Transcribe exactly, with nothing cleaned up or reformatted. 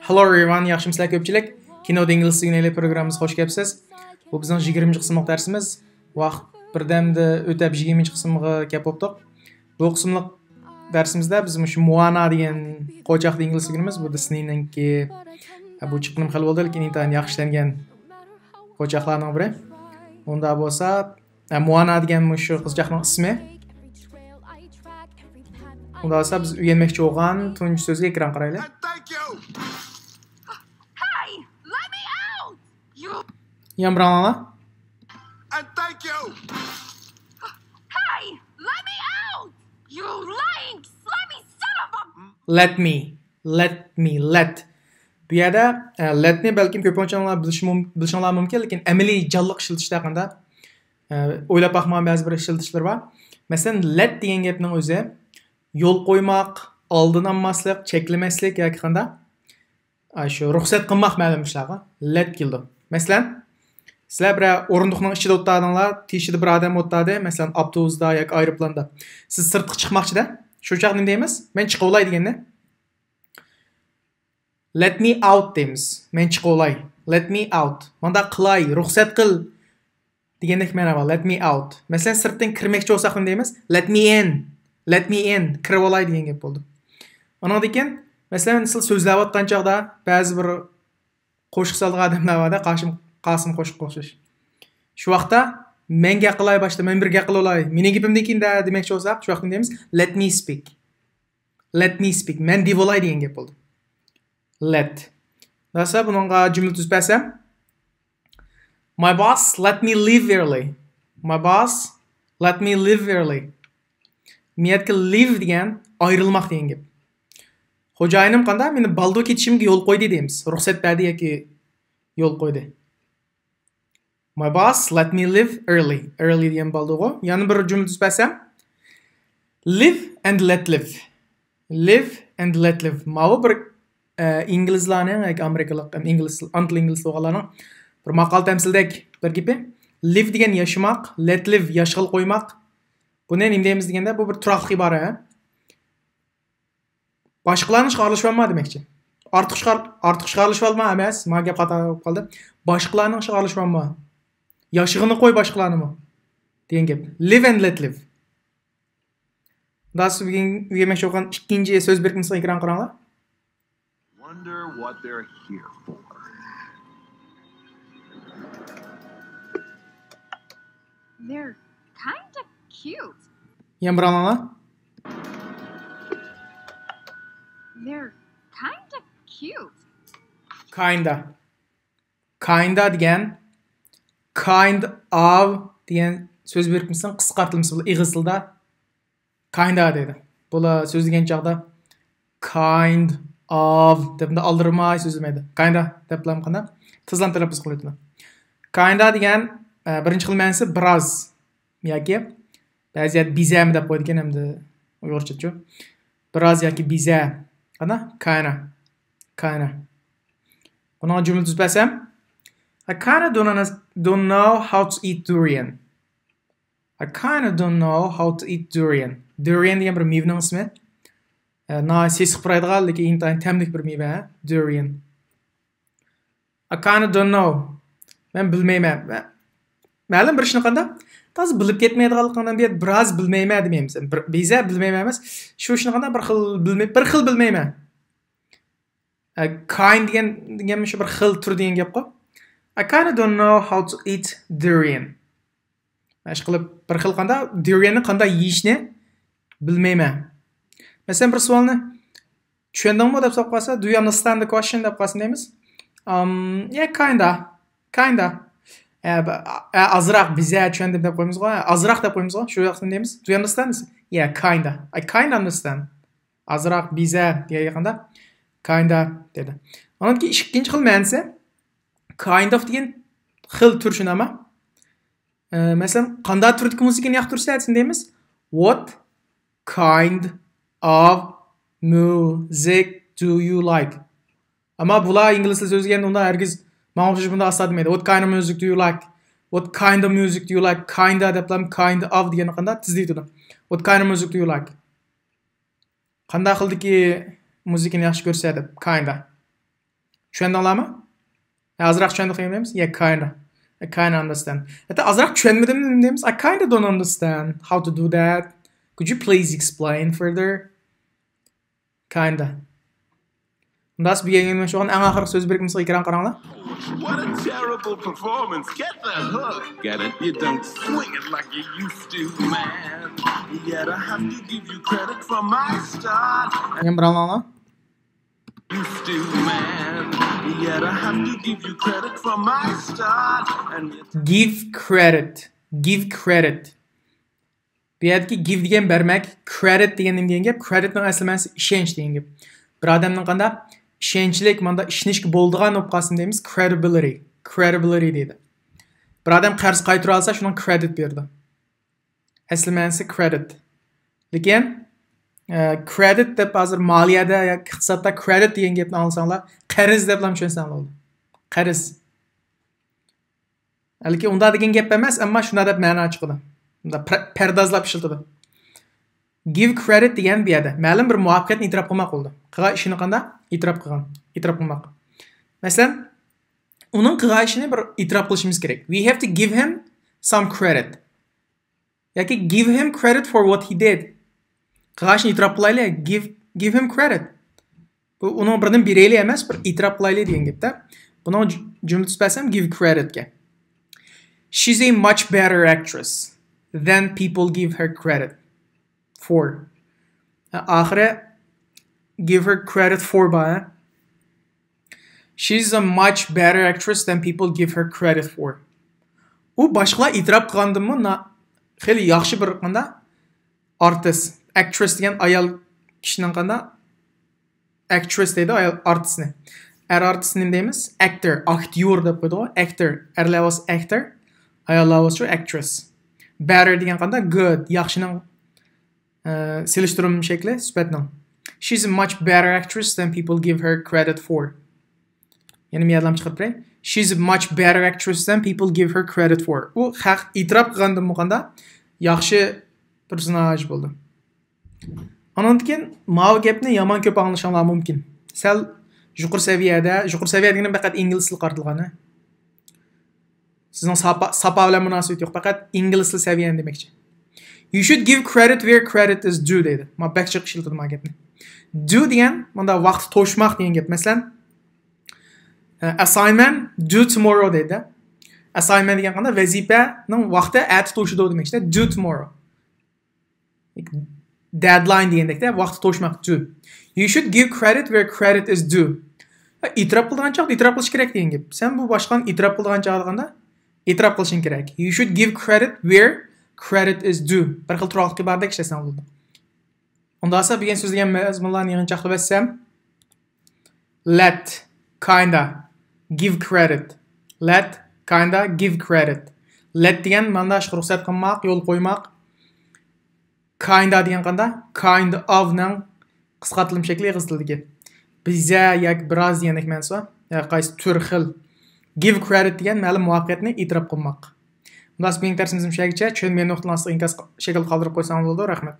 Hello everyone، ياخشىمۇسىلەر كۆپچىلىك؟ كىنودا ئىنگلىز ئۆگىنەيلى پروگراممىمىزغا خوش كەپسىز. بۇ بىزنىڭ يىگىرمىنچى قىسىملىق دەرسىمىز. ۋاقىت بىردەمدە ئۆتەپ يىگىرمىنچى قىسىمغا كەپ بوپتۇق. بۇ قىسىملىق دەرسىمىزدە بىز مۇشۇ مۇئانا دېگەن قوچاقنى ئىنگلىز ئۆگىنىمىز. بۇ دىسنىنىڭكى، بۇ چىققىنىمۇ خېلى بولدى، لېكىن ئىنتايىن ياخشى ئىشلەنگەن قوچاقلارنىڭ بىرى. ئۇنداق بولسا، ئە، مۇئانا دېگەن مۇشۇ قىزچاقنىڭ ئىسمى. ئۇنداق بولسا بىز ئۆگەنمەكچى بولغان تۇنجى سۆزگە ئېكران قارايلى. And thank you. Hey, let me out! You يەنە بىر ئاڭلاڭلار. And thank you. Hey, let me out! You lying, slimy son of a Let me, let me, let. بۇ يەردە، ئە، let نى بەلكىم كۆپىنچىلەر بىلىشى مۇم-، بىلىشىڭلار مۇمكىن، لېكىن ئەمەلىي جانلىق ئىشلىتىشتە قانداق، ئە، ئويلاپ باقمىغان بەزى بىر ئىشلىتىشلىرى بار. مەسىلەن، let دېگەن گەپنىڭ ئۆزى يول قويماق، ئالدىنى ئالماسلىق، چەكلىمەسلىك ياكى قانداق، ئاشۇ رۇخسەت قىلماق مەلۇم ئىشلارغا let كېلىدۇ. مەسىلەن، سىلەر بىرەر ئورۇندۇقنىڭ ئىچىدە ئولتۇردىڭلار، تېشىدا بىر ئادەم ئولتۇردى، مەسىلەن، ئاپتوبۇستا ياكى ئايروپىلاندا. سىز سىرتقا چىقماقچىدە، شۇ چاغ نېمە دەيمىز؟ مەن چىقىۋالاي دېگەندە، let me out دەيمىز. مەن چىقىۋالاي. Let me out. مانداق قىلاي، رۇخسەت قىل دېگەندەك مەنا بار. Let me out. مەسىلەن، سىرتتىن كىرمەكچى بولساق نېمە دەيمىز؟ Let me in. Let me in. كىرىۋالاي دېگەن گەپ بولدى. ئۇنىڭدىن كېيىن، مەسىلەن، سىلەر سۆزلەۋاتقان چاغدا بەزى بىر قوشۇق سالىدىغان ئادەملەر بار-دە، قاسىم، قاسىم قوشۇققا ئوخشاش. شۇ ۋاقىتتا مەن گەپ قىلاي باشتا، مەن بىر گەپ قىلىۋالاي، مېنىڭ گېپىمدىن كېيىن-دە دېمەكچى بولساق، شۇ ۋاقىتتا نېمە دەيمىز؟ Let me speak. Let me speak. مەن دېيىۋالاي دېگەن گەپ بولدى. Let. راسا بۇنىڭغا جۈملە تۈزۈپ بەرسەم. My boss let me leave early. My boss let me leave early. مېيەتكە leave دېگەن ئايرىلماق دېگەن گەپ. خوجايىنىم قانداق مېنى بالدۇر كېتىشىمگە يول قويدى دەيمىز. رۇخسەت بەردى ياكى يول قويدى. My boss let me leave early. Early دېگەن بالدۇرغۇ. يەنە بىر جۈملە تۈزۈپ بەرسەم. Live and let live. Live and let live. ماۋۇ بىر، ئە، ئىنگلىزلارنىڭ ياكى ئامېرىكىلىق، ئىنگلىز، ئانا تىلى ئىنگلىز بولغانلارنىڭ بىر ماقال تەمسىلدەك بىر گېپى. Live دېگەن ياشىماق، let live ياشىغىلى قويماق. بۇنى نېمە دەيمىز دېگەندە، بۇ بىر تۇراقلىق ئىبارە. باشقىلارنىڭ ئىشىغا ئارىلىشىۋالما دېمەكچى. ئارتۇق ئىشقا، ئارتۇق ئىشقا ئارىلىشىۋالما ئەمەس، مانا گەپ خاتا بولۇپ قالدى. باشقىلارنىڭ ئىشىغا ئارىلىشىۋالما. ياشىغىنى قوي باشقىلارنىمۇ دېگەن گەپ. Live and let live. مۇنداق سىز بۈگۈن ئۆگەنمەكچى بولغان ئىككىنچى سۆز بىرىكمىسىنى ئېكرانغا قاراڭلار. Wonder what they're here for. They're kind of cute. يەنە بىر ئاڭلاڭلار. They're kind of cute. Kinda. Kinda دېگەن kind of دېگەن سۆز بىرىكمىسىنىڭ قىسقارتىلمىسى بولىدۇ ئېغىز تىلدا. Kinda دەيدۇ. بۇلار سۆزلىگەن چاغدا kind of دەپ ئالدىرىماي سۆزلىمەيدۇ. Kinda دەپلا قانداق تېزلا تەلەپپۇز قىلىۋېتىدۇ. Kinda دېگەن، ئە، بىرىنچى خىل مەنىسى بىراز ياكى بەزى يەردە بىزەمۇ دەپ قويىدىكەن، ئەمدى ئۇيغۇرچىچۇ. بىراز ياكى بىزە. قانداق؟ Kinda. Kinda. بۇنىڭغا جۈملە تۈزۈپ بەرسەم، I kinda don't, don't know how to eat durian. I kinda don't know how to eat durian. Durian دېگەن بىر مېۋىنىڭ ئىسمى. ئە، ناھايىتى سېسىق پۇرايدىغان، لېكىن ئىنتايىن تەملىك بىر مېۋە، ھە؟ Durian. I kinda don't know. مەن بىلمەيمەن. مە-، مەلۇم بىر ئىشنى قانداق؟ تازا بىلىپ كەتمەيدىغانلىقىڭدىن بۇ يەردە بىراز بىلمەيمەن دېمەيمىز. بىر، بىزە بىلمەيمەن ئەمەس. شۇ ئىشنى قانداق بىر خىل بىلمەي-، بىر خىل بىلمەيمەن. ئە، kind دېگەن، دېگەن شۇ بىر خىل تۈر دېگەن گەپقۇ. I kinda don't know how to eat durian. ئىشقىلىپ بىر خىل قانداق، durianنى قانداق يېيىشنى بىلمەيمەن. مەسىلەن، بىر سوئالنى چۈشەندىڭمۇ دەپ سوراپ قالسا، do you understand the question دەپ قالسا دەيمىز. Um, yeah, kinda. Kinda. ئە، بە-، ئە، ئازراق، بىزە چۈشەندىم دەپ قويىمىزغۇ، ئە، ئازراق دەپ قويىمىزغۇ، شۇ ۋاقىتتا دەيمىز. Do you understand؟ Yeah, kinda. I kinda understand. ئازراق، بىزە دېگەن يېقىندا kinda دېدى. ئاندىن كېيىن ئىككىنچى خىل مەنىسى، kind of دېگەن خىل تۈر شۇنداقمۇ؟ ئە، مەسىلەن، قانداق تۈردىكى مۇزىكىنى ياقتۇرىسەن دېسە دەيمىز، what kind of music do you like? ئەمما بۇلار ئىنگلىز تىلى سۆزلىگەندە ئۇنداق ھەرگىز ماڭا ئوخشاش بۇنداق ئاستا دېمەيدۇ. What kind of music do you like? What kind of music do you like? Kinda دەپلا kind of دېگەننى قانداق تېزلىتىدۇ. What kind of music do you like? قانداق خىلدىكى مۇزىكىنى ياخشى كۆرىسەن دەپ، kinda. چۈشەندىڭلارمۇ؟ ئازراق چۈشەندۇق دېگەن دەيمىز؟ Yeah, kinda. I kinda understand. ھەتتا ئازراق چۈشەنمىدىم دەيمىز. I kinda don't understand how to do that. Could you please explain further? Kinda. ئۇنداق بۈگۈنگە نېمە بولغان؟ ئەڭ ئاخىرقى سۆز بىرىكمىسىگە ئېكران قاراڭلار. What a terrible performance. Get the hook. Get it? You don't swing it like you used to, man. Yet I have to give you credit for my start. يەنە بىر ئاڭلاڭلار. Used to, man. Yet I have to give you credit for my start. And yet Give credit. Give credit. بۇ يەردىكى give دېگەن بەرمەك، credit دېگەن نېمە دېگەن گەپ؟ Credit نىڭ ئەسلى مەنىسى ئىشەنچ دېگەن گەپ. بىر ئادەمنىڭ قانداق ئىشەنچلىك، ماندا ئىشىنىشكە بولىدىغان بولۇپ قالسا دەيمىز، credibility. Credibility دەيدۇ. بىر ئادەم قەرز قايتۇرالسا، شۇنىڭ credit بېرىدۇ. ئەسلى مەنىسى credit. لېكىن، ئە، credit دەپ ھازىر مالىيەدە ياكى ئىقتىسادتا credit دېگەن گەپنى ئاڭلىساڭلار، قەرز دەپلا چۈشەنسەڭلار بولىدۇ. قەرز. ھەلبۇكى ئۇنداق دېگەن گەپ ئەمەس، ئەمما شۇنداق دەپ مەنا چىقىدۇ. مۇنداق پەر-، پەردازلاپ ئىشلىتىدۇ. Give credit دېگەن بۇ يەردە مەلۇم بىر مۇۋەپپەقىيەتنى ئېتىراپ قىلماق بولىدۇ. قىلغان ئىشىنى قانداق؟ ئېتىراپ قىلغان. ئېتىراپ قىلماق. مەسىلەن، ئۇنىڭ قىلغان ئىشىنى بىر ئېتىراپ قىلىشىمىز كېرەك. We have to give him some credit. ياكى give him credit for what he did. قىلغان ئىشىنى ئېتىراپ قىلايلى. Give, give him credit. بۇ ئۇنىڭ بىرىنى بېرەيلى ئەمەس، بىر ئېتىراپ قىلايلى دېگەن گەپتە. بۇنىڭ جۈ-، جۈملىسى بەرسەم give credit كەن. She's a much better actress than people give her credit for. ھە، ئاخىرى give her credit for بار، ھە. She's a much better actress than people give her credit for. ئۇ باشقىلار ئېتىراپ قىلغاندىنمۇ نا-، خېلى ياخشى بىر قانداق ئارتىس. Actress دېگەن ئايال كىشىنىڭ قانداق؟ Actress دەيدۇ ئايال ئارتىسنى. ئەر ئارتىسنى نېمە دەيمىز؟ Actor، ئاكتيور دەپ قويدۇق. Actor، ئەرلەر بولسا actor، ئاياللار بولسا actress. Better دېگەن قانداق؟ Good، ياخشىنىڭ، ئە، سېلىشتۇرما شەكلى، سۈپەتنىڭ. She's a much better actress than people give her credit for. يەنە مەن يادلام چىقىرىپ بېرەي. She's a much better actress than people give her credit for. ئۇ خەق ئېتىراپ قىلغاندىنمۇ قانداق ياخشى پېرسوناژ بولدى. ئانىڭدىن كېيىن ماۋۇ گەپنى يامان كۆپ ئاڭلىشىڭلار مۇمكىن. سەل يۇقىرى سەۋىيەدە، يۇقىرى سەۋىيە دېگىنىم پەقەت ئىنگلىز تىلى قارىتىلغان، ھە؟ سىزنىڭ ساپا، ساپا بىلەن مۇناسىۋىتى يوق، پەقەت ئىنگلىز تىلى سەۋىيەنى دېمەكچى. You should give credit where credit is due دەيدۇ. ما بەك جىق ئىشلىتىدۇ ما گەپنى. Due دېگەن، مۇندا ۋاقتى توشماق دېگەن گەپ. مەسىلەن، ئە، assignment due tomorrow دەيدۇ. Assignment دېگەن قانداق؟ ۋەزىپەنىڭ ۋاقتى ئەتە توشىدۇ دېمەكچى. Due tomorrow. Deadline دېگەندەكتە ۋاقتى توشماق، due. You should give credit where credit is due. ئېتىراپ قىلىدىغان چاغدا ئېتىراپ قىلىش كېرەك دېگەن گەپ. سەن بۇ باشقىنى ئېتىراپ قىلىدىغان چاغدا قانداق؟ ئېتىراپ قىلىشىڭ كېرەك. You should give credit where credit is due. بىر خىل تۇراقلىقى باردەك ئىشلەتسەڭ بولىدۇ. ئۇنداقسا بۈگۈن سۆزلىگەن مەزمۇنلارنى يىغىنچاقلاپ ئۆتسەم. Let، kinda، give credit. Let، kinda، give credit. Let دېگەن مانا شۇ رۇخسەت قىلماق، يول قويماق. Kinda دېگەن قانداق؟ Kind of نىڭ قىسقارتىلما شەكلى ئىنگلىز تىلىدىكى. بىزە ياكى بىراز دېگەندەك مەنىسى بار. يا قايسى تۈر، خىل. Give credit دېگەن مەلۇم مۇۋەپپەقىيەتنى ئېتىراپ قىلماق. خۇلاسە، بۈگۈنكى دەرسىمىز مۇشۇ يەرگىچە. چۈشەنمىگەن نۇقتىلىرىڭىزنى ئىنكاس شەكلىدە قالدۇرۇپ قويساڭىز بولىدۇ. رەھمەت.